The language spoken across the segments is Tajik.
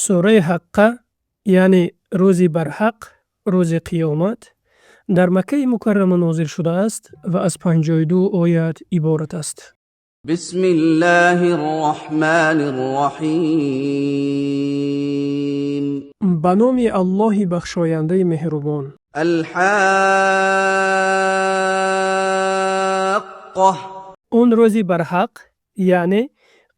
Сураи Ҳаққа, яъне рӯзи барҳақ, рӯзи қиёмат, дар Маккаи Мукаррама нозил шудааст ва аз 52 оят иборат аст. بسم الله الرحمن الرحيم. Ба номи Аллоҳи бахшояндаи меҳрубон. الحاقة. Он рӯзи барҳақ, яъне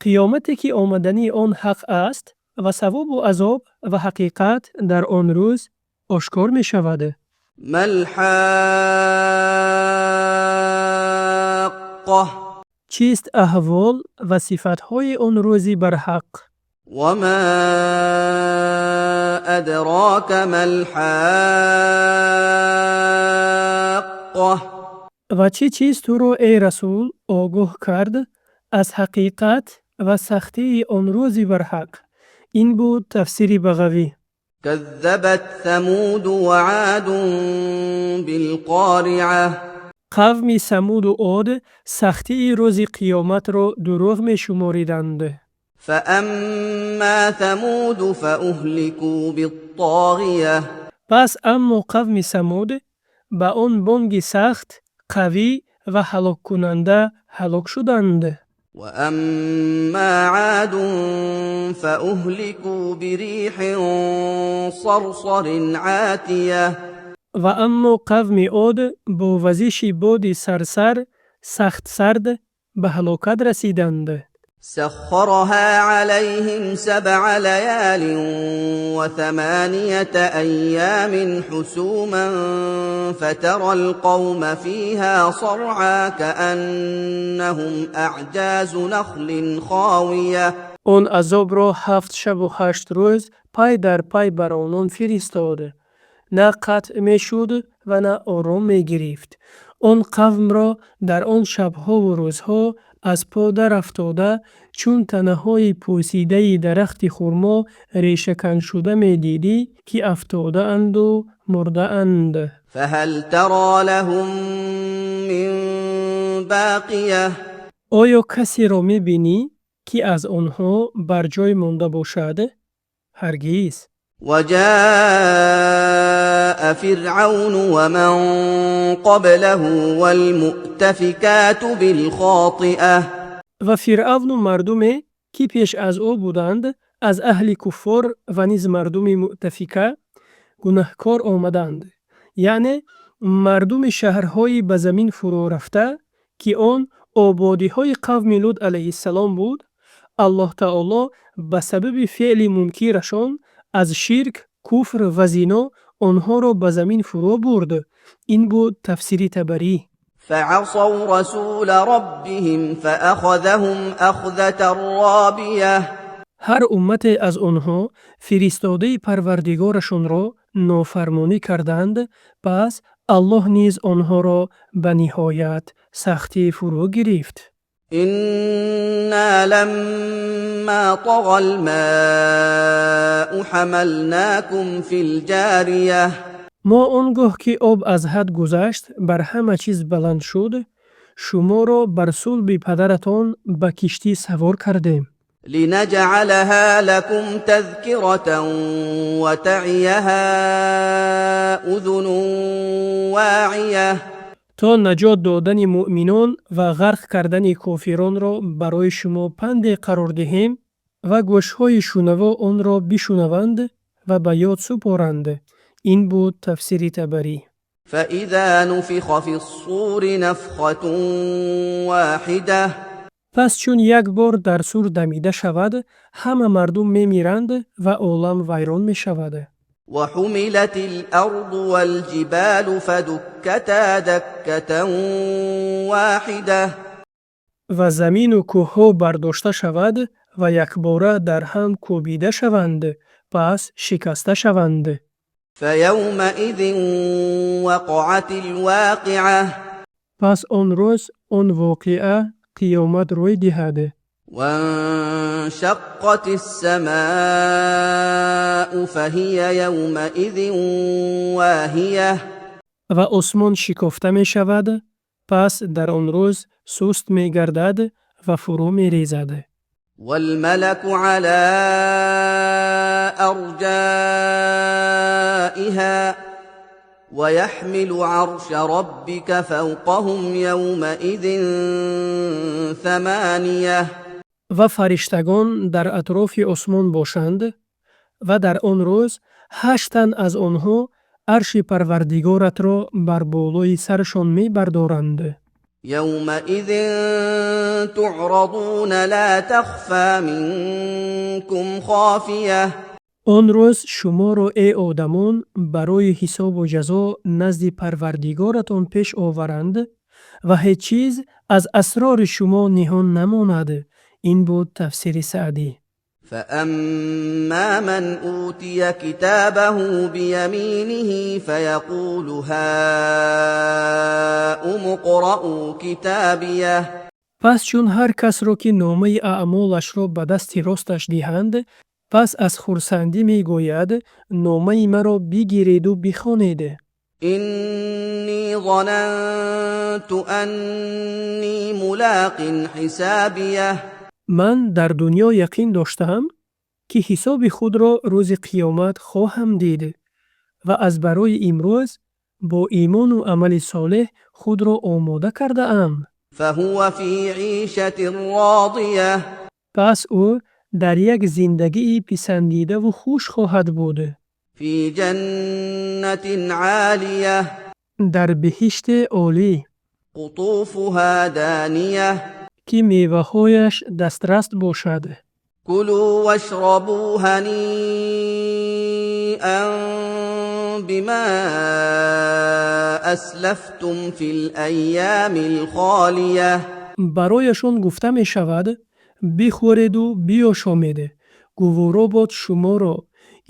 қиёмате, ки омадани он ҳақ аст ва савобу азоб ва ҳақиқат дар он рӯз ошкор мешавад. ما الحاقة؟ Чист аҳвол ва сифатҳои он рӯзи барҳақ? وما أدراك ما الحاقة؟ Ва чӣ чиз туро, эй расул, огоҳ кард аз ҳақиқат ва сахтии он рӯзи барҳақ? Ин буд тафсири Бағавӣ. كذبت ثمود وعاد بالقارعة. Қавми Самуду Од сахтии рӯзи қиёматро дурӯғ мешумориданд. فأما ثمود فأهلكوا بالطاغية. Пас аммо қавми Самуд ба он бонги сахт, қавӣ ва ҳалоккунанда ҳалок шуданд. وأما عاد فأهلكوا بريح صرصر عاتية. Ва аммо қавми Од бо вазиши боди сарсар, сахтсард ба ҳалокат расиданд. سخرها عليهم 7 ليال و8 أيام حسوما فترى القوم فيها صرعى كأنهم أعجاز نخل خاوية. Он азобро 7 шабу 8 рӯз пай дар пай бар онон фиристод. На қатъ мешуд ва на ором мегирифт. Он қавмро дар он шабҳову рӯзҳо аз по дарафтода, чун танаҳои пӯсидаи дарахти хурмо решаканшуда медидӣ, ки афтодаанду мурдаанд. فهل ترى لهم من باقية؟ Оё касеро мебинӣ, ки аз онҳо бар ҷой монда бошад? Ҳаргиз. وجاء فرعون ومن قبله والمؤتفكات بالخاطئة. Ва Фиръавну мардуме, ки пеш аз ӯ буданд, аз аҳли куффор ва низ мардуми Муътафика гунаҳкор омаданд, яъне мардуми шаҳрҳои ба замин фурӯ рафта, ки он ободиҳои қавми Лут алайҳиссалом буд. Аллоҳ таоло ба сабаби феъли мункирашон аз ширк, куфр ва зино онҳоро ба замин фурӯ бурд. Ин буд тафсири Табарӣ. فعصوا رسول ربهم فأخذهم أخذة رابية. Ҳар уммате аз онҳо фиристодаи Парвардигорашонро нофармонӣ карданд, пас Аллоҳ низ онҳоро ба ниҳоят сахтӣ фурӯ гирифт. إنا لما طغى الماء حملناكم في الجارية. Мо он гоҳ, ки об аз ҳад гузашт, бар ҳама чиз баланд шуд, шуморо бар сулби падаратон ба киштӣ савор кардем. لنجعلها لكم تذكرة وتعيها أذن واعية. То наҷот додани муъминон ва ғарқ кардани кофиронро барои шумо панде қарор диҳем ва гӯшҳои шунаво онро бишунаванд ва ба ёд супоранд. Ин буд тафсири Табарӣ. فإذا نفخ في الصور نفخة واحدة. Пас чун як бор дар сур дамида шавад, ҳама мардум мемиранд ва олам вайрон мешавад. وحملت الأرض والجبال فدكتا دكة واحدة. Ва замину кӯҳҳо бардошта шавад ва якбора дар ҳам кӯбида шаванд, пас шикаста шаванд. فيومئذ وقعت الواقعة. Пас он рӯз он воқеа, қиёмат, рӯй диҳад. وانشقت السماء فهي يومئذ واهية. Ва осмон шикофта мешавад, пас дар он рӯз суст мегардад ва фурӯ мерезад. والملك على أرجائها ويحمل عرش ربك فوقهم يومئذ ثمانية. Ва фариштагон дар атрофи осмон бошанд, ва дар он рӯз ҳашт тан аз онҳо арши Парвардигоратро бар болои саршон мебардоранд. يومئذ تعرضون لا تخفى منكم خافية. Он рӯз шуморо, эй одамон, барои ҳисобу ҷазо назди Парвардигоратон пеш оваранд ва ҳеҷ чиз аз асрори шумо ниҳон намонад. Ин буд тафсири Саъдӣ. فأما من أوتي كتابه بيمينه فيقول هاؤم اقرءوا كتابيه. Пас чун ҳар касро, ки номаи аъмолашро ба дасти росташ диҳанд, пас аз хурсандӣ мегӯяд: номаи маро бигиреду бихонед. إني ظننت أني ملاق حسابيه. Ман дар дунё яқин доштаам, ки ҳисоби худро рӯзи қиёмат хоҳам дид ва аз барои имрӯз бо имону амали солеҳ худро омода кардаам. فهو في عيشة راضية. Пас ӯ дар як зиндагии писандидаву хуш хоҳад буд. في جنة عالية. Дар биҳиште олӣ. قطوفها دانية. Ки меваҳояш дастрас бошад. كلوا واشربوا هنيئا بما أسلفتم في الأيام الخالية. Барояшон гуфта мешавад: бихӯреду биёшомед, гуворо бод шуморо,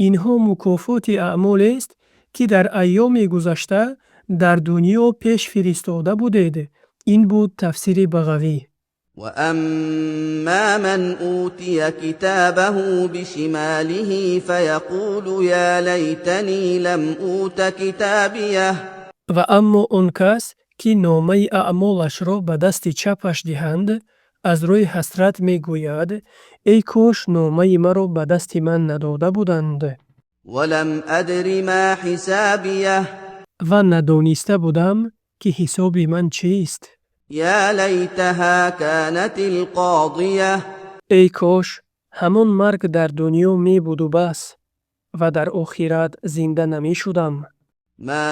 инҳо мукофоти аъмолест, ки дар айёми гузашта дар дунё пеш фиристода будед. Ин буд тафсири Бағавӣ. وأما من أوتي كتابه بشماله فيقول يا ليتني لم أوت كتابيه. Ва аммо он кас, ки номаи аъмолашро ба дасти чапаш диҳанд, аз рӯи ҳасрат мегӯяд: эй кош номаи маро ба дасти ман надода буданд. ولم أدر ما حسابيه. Ва надониста будам, ки ҳисоби ман чист. يا ليتها كانت القاضية. Эй кош ҳамон марг дар дунё мебуду бас ва дар охират зинда намешудам. ما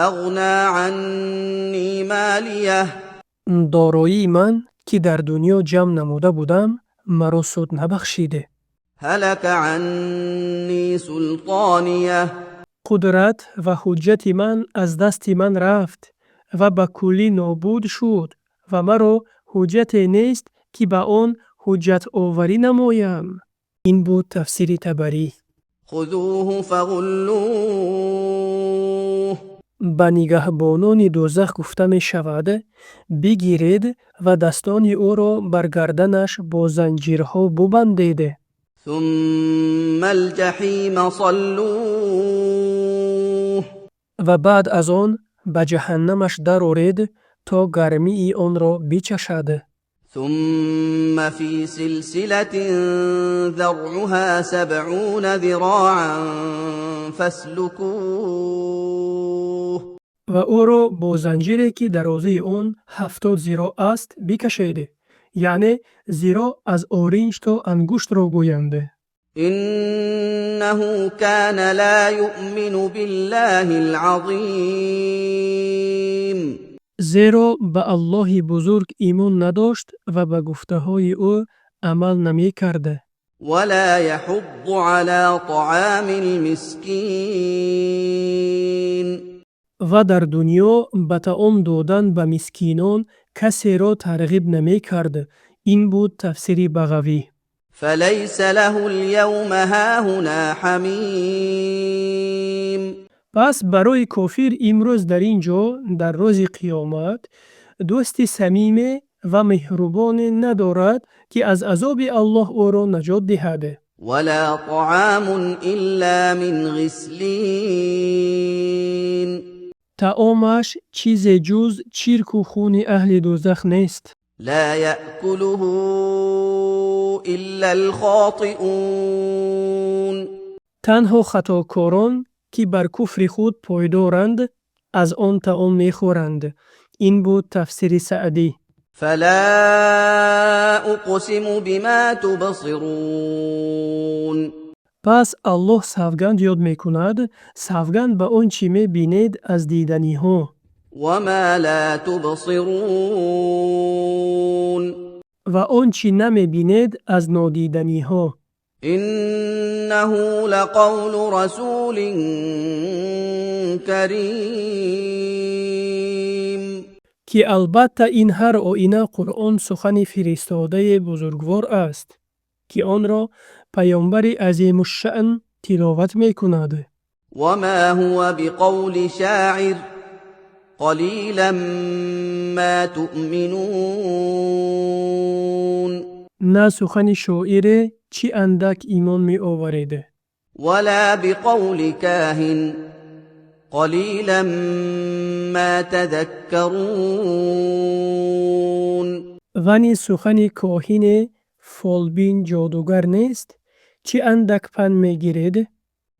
أغنى عني ماليه. Дороии ман, ки дар дунё ҷамъ намуда будам, маро суд набахшид. هلك عني سلطانيه. Қудрат ва ҳуҷҷати ман аз дасти ман рафт ва ба куллӣ нобуд шуд ва маро ҳуҷҷате нест, ки ба он ҳуҷҷатоварӣ намоям. Ин буд тафсири Табарӣ. خذوه فغلوه. Ба нигаҳбонони дӯзах гуфта мешавад: бигиред ва дастони ӯро бар гарданаш бо занҷирҳо бубандед. ثم الجحيم صلوه. Ва баъд аз он ба ҷаҳаннамаш дароред, то гармии онро бичашад. ثم في سلسلة ذرعها 70 ذراعا فاسلكوه. Ва ӯро бо занҷире, ки дарозии он 70 зироъ аст, бикашед, яъне зироъ аз оринҷ то ангуштро гӯянд. إنه كان لا يؤمن بالله العظيم. Зеро ба Аллоҳи бузург имон надошт ва ба гуфтаҳои ӯ амал намекард. ولا يحض على طعام المسكين. Ва дар дунё ба таом додан ба мискинон касеро тарғиб намекард. Ин буд тафсири Бағавӣ. فليس له اليوم هاهنا حميم. Пас барои кофир имрӯз дар ин ҷо, дар рӯзи қиёмат, дӯсти самиме ва меҳрубоне надорад, ки аз азоби Аллоҳ ӯро наҷот диҳад. ولا طعام إلا من غسلين. Таомаш чизе ҷуз чирку хуни аҳли дӯзах нест. لا يأكله إلا الخاطئون. Танҳо хатокорон, ки бар куфри худ пойдоранд, аз он таом мехӯранд. Ин буд тафсири Саъдӣ. فلا أقسم بما تبصرون. Пас Аллоҳ савганд ёд мекунад, савганд ба он чӣ мебинед аз диданиҳо. وما لا تبصرون. Ва он чӣ намебинед аз нодиданиҳо. إنه لقول رسول كريم. Ки албатта ин ҳар оина Қуръон сухани фиристодаи бузургвор аст, ки онро паёмбари азимушшаън тиловат мекунад. وما هو بقول شاعر قليلا ما تؤمنون. На сухани шоире, чӣ андак имон меоваред. ولا بقول كاهن قليلا ما تذكرون. Ва низ сухани коҳине, фолбин, ҷодугар нест, чӣ андак панд мегиред.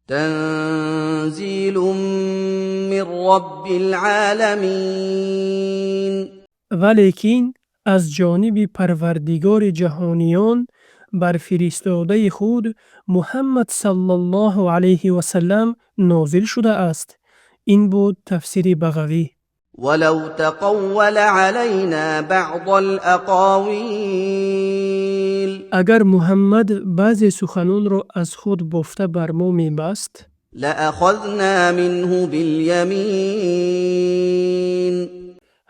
تنزيل من رب العالمين. Валекин аз ҷониби Парвардигори ҷаҳониён бар фиристодаи худ Муҳаммад саллаллоҳу алайҳи васаллам нозил шудааст. Ин буд тафсири Бағавӣ. ولو تقول علينا بعض الأقاويل. Агар Муҳаммад баъзе суханонро аз худ бофта бар мо мебаст, لأخذنا منه باليمين.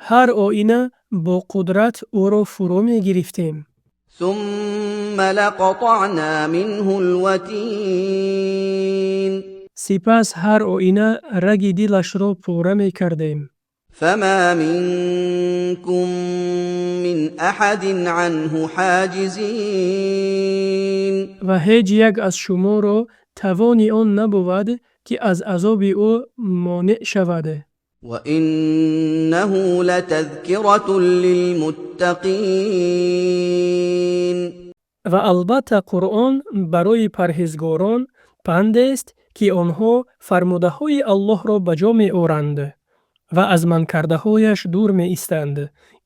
Ҳар оина бо қудрат ӯро фуро мегирифтем. ثم لقطعنا منه الوتين. Сипас ҳар оина раги дилашро пора мекардем. فما منكم من أحد عنه حاجزين. Ва ҳеҷ як аз шуморо тавони он набувад, ки аз азоби ӯ монеъ шавад. وإنه لتذكرة للمتقين. Ва албатта Қуръон барои парҳезгорон пандест, ки онҳо фармудаҳои Аллоҳро ба ҷо меоранд ва аз манъкардаҳояш дур меистанд.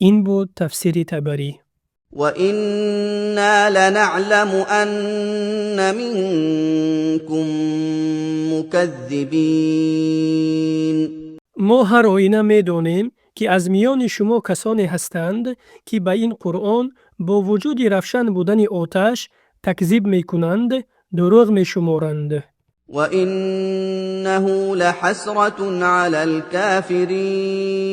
Ин буд тафсири Табарӣ. وإنا لنعلم أن منكم مكذبين. Мо ҳар оина медонем, ки аз миёни шумо касоне ҳастанд, ки ба ин Қуръон бо вуҷуди равшан будани оташ такзиб мекунанд, дурӯғ мешуморанд. وإنه لحسرة على الكافرين.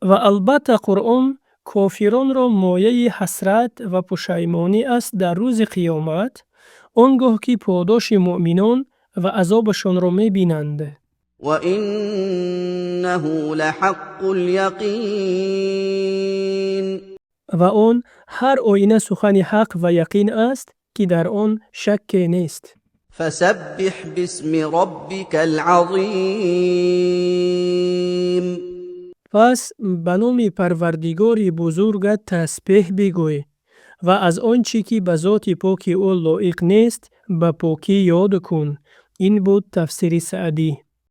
Ва албатта Қуръон кофиронро мояи ҳасрат ва пушаймонӣ аст дар рӯзи қиёмат, он гоҳ ки подоши муъминон ва азобашонро мебинанд. وإنه لحق اليقين. Ва он ҳар оина сухани ҳақ ва яқин аст, ки дар он шакке нест. فسبح باسم ربك العظيم. Пас ба номи Парвардигори бузургат тасбеҳ бигӯй ва аз он чӣ ки ба зоти поки ӯ лоиқ нест, ба покӣ ёд кун. Ин буд тафсири Саъдӣ.